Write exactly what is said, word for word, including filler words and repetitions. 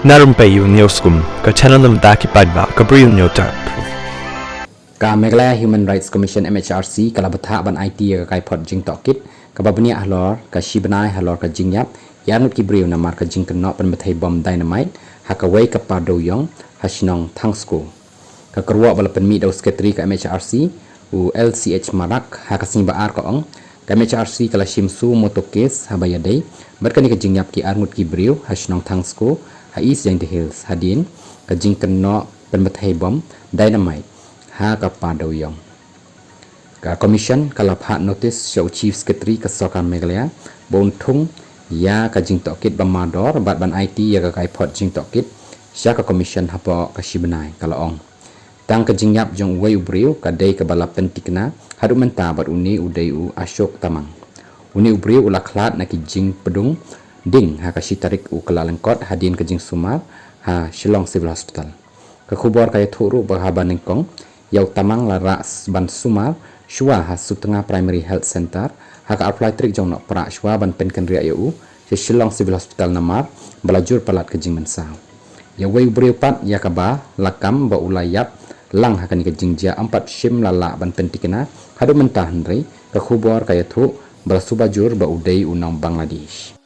Na rympei ïa u News Kum, ka channel na bynta ki paidbah, ka briew New Type. Ka Meghalaya Human Rights Commission, M H R C, ka la bthah ban aiti ïa ka kaiphod jingtohkit kaba bniah halor ka shi bnai halor ka jingïap ïa arngut ki briew namar ka jingkynnoh pynbthei bom dynamite ha kawei ka par dewïong ha shnong Thangsko. Ka kyrwoh ba la pynmih da u Secretary ka M H R C, u L C H Marak, ha ka sngi ba ar ka ong, ka M H R C ka la shim suo motu kes haba ïadei bad kane ka jingïap ki arngut ki briew ha shnong Thangsko ha East Jaintia Hills hadien ka jingkynnoh pynbthei bom dynamite ha ka par dewïong. Ka Commission ka la phah notis sha u Chief Secretary ka Sorkar Meghalaya ba un thung ïa ka jingtohkit ba mardor bad ban aiti ïa ka kaiphod jingtohkit sha ka Commission hapoh ka shi bnai, ka la ong. Tang ka jingïap jong uwei u briew ka dei kaba la pyntikna haduh mynta bad une u dei u Ashok Tamang. Une u briew u la khlad na ki jingpdung ding ha ka shi tarik u Kyllalyngkot hadien ka jingsumar ha Shillong Civil Hospital. Ka khubor ka ïathuh ruh ba haba nyngkong ïa u Tamang la rah s-, ban sumar shuwa ha Sutnga Primary Health Centre ha ka arphew lai tarik jong u Nohprah shuwa ban pynkynriah ïa u sha Shillong Civil Hospital namar ba la jur palat ka jingmynsaw. Ïa uwei u briew pat ïa kaba la kam ba u la ïap lang ha kane ka jingjia ym pat shym la lah ban pyntikna haduh mynta, hynrei ka khubor ka ïathuh ba la suba jur ba u dei u nong Bangladesh.